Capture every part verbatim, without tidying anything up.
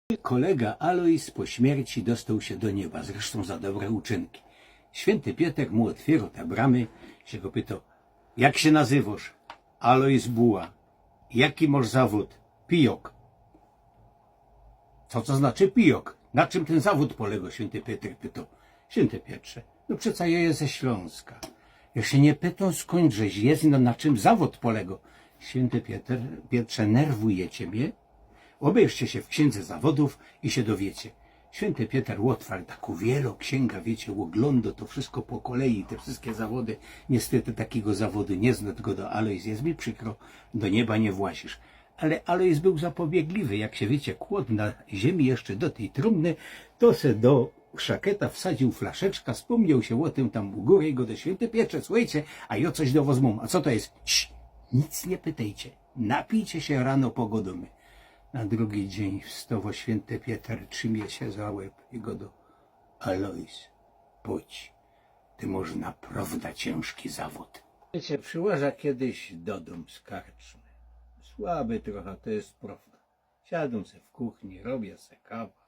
Kolega Alojz po śmierci dostoł sie do nieba, zresztōm za dobre uczynki. Świynty Pioter mu ôtwiyro te bramy, sie go pytoł: „Jak sie nazywosz?” „Alojz Buła.” „Jaki mosz zawōd?” „Pijok.” „Co to znaczy pijok? Na czym tyn zawōd polegoł?” świynty Pioter pytoł. „Świynty Piotrze, no przeca jŏ je ze Ślōnska.” „Jŏ sie niy pytōm, skōndżeś je, no na czym zawōd polegoł.” „Świynty Pioter, Piotrze, nerwujecie mie. Ôbejrzcie sie w ksiynga zawodōw i sie dowiecie.” Świynty Pioter ôtwar takõ wielkõ ksiynga, wiycie, ôglōndo to wszysko po kolei, te wszyskie zawody. „Niystety takigo zawodu niy znŏ, godo Alojz, je mi przikro, do nieba niy włazisz.” Ale Alojz bōł zapobiegliwy, jak sie, wiycie, kłŏdł na ziymi jeszcze do tyj trumny, to se do szaketa wsadziōł flaszeczka, spōmniōł sie ô tym tam u gōry i godo: „Świynty Piotrze, słuchejcie, a jŏ coś do wŏs mōm.” „A co to je?” „Cii, nic niy pytejcie, napijcie sie, rano pogŏdōmy.” Na drugi dziyń wstŏwŏ świynty Pioter, trzimie sie za łeb i godo: „Alojz, pōdź, ty mosz naprŏwda ciynżki zawōd.” Wiycie, prziłaza kejś dodōm z karczmy. Słaby trocha, to je prŏwda. Siadōm se w kuchni, robia se kawa.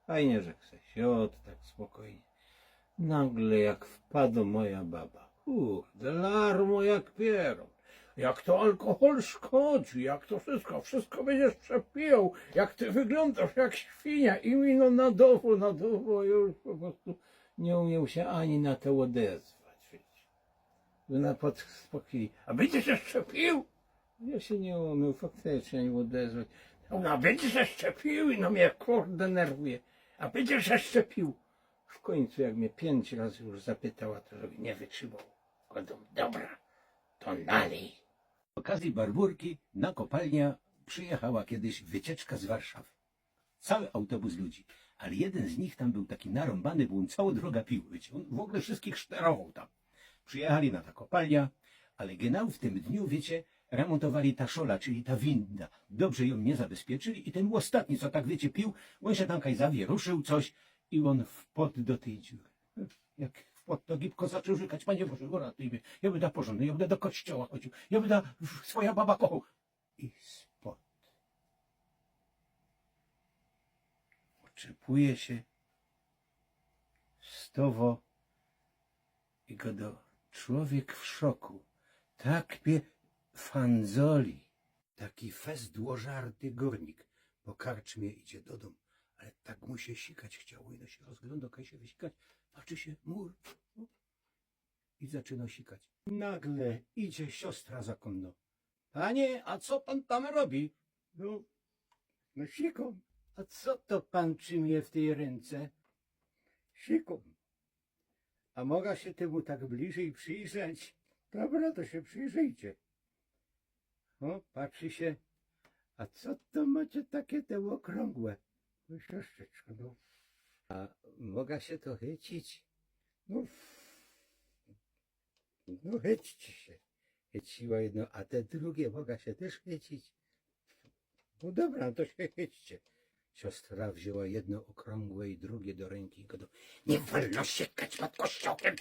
Fajnie, żech se siŏd tak spokojnie. Nagle jak wpadŏ moja baba. Kurde, larmo jak pierōn. Jak to alkohol szkodzi, jak to wszysko, wszysko bydziesz przepijŏł, jak ty wyglōndŏsz jak świnia. I mi no nadŏwŏ, nadŏwŏ, już po prostu niy umioł sie ani na to ôdezwać, wiycie. Ôna pod-, po chwili: „A bydziesz jeszcze pił?” Jŏ sie niy umioł faktycznie ani ôdezwać. „Ôna: A bydziesz jeszcze pił?” I no mie, kurde, nerwuje. „A bydziesz jeszcze pił?” W kōńcu, jak mie piyńć razy już zapytała, to żech niy wytrzimoł. Gŏdōm: „Dobra, to nalej.” Z ôkazji Barbōrki na kopalniã przijechała kejś wycieczka z Warszawy. Cały autobus ludzi, ale jedyn z nich tam bōł taki narōmbany, bo ôn całõ droga pił, wiycie, ôn w ôgōle wszyskich szterowoł tam. Przijechali na ta kopalniã, ale genau w tym dniu, wiycie, remōntowali ta szola, czyli ta winda. Dobrze jōm niy zabezpieczyli i tyn ôstatni, co tak, wiycie, pił, ôn sie tam kaj zawieruszył coś i ôn wpŏd do tyj dziury. Jak wpŏd, to gibko zaczōn rzykać: „Panie Boże, uratuj mie, jŏ byda porzōndny, jŏ byda do kościoła chodziōł, jŏ byda swoja baba kochoł.” I spŏd. Ôczepuje sie, wstŏwŏ i gŏdŏ: „Człowiek w szoku, tak pie fandzoli.” Taki fest ôżarty gōrnik po karczmie idzie dodōm, ale tak mu sie sikać chciało, i no sie rozglōndŏ, kaj sie wysikać, patrzi sie, mur, i zaczynŏ sikać. Nagle idzie siostra zakōnno. „Panie, a co pan tam robi?” „No, no sikōm.” „A co to pan trzimie w tyj rynce?” „Sikōm.” „A moga sie tymu tak bliżyj przijrzeć?” „Dobra, to sie przijrzyjcie.” No, patrzi sie: „A co to macie takie te ôkrōngłe?” „No, siostrzyczko, no.” „A moga sie to chycić?” „No, no chyćcie sie.” Chyciła jedno, a te drugie moga sie tyż chycić? „No dobra, no to sie chyćcie.” Siostra wziōnła jedno ôkrōngłe i drugie do rynki i gŏdŏ: „Niy wolno sikać pod kościołkym.”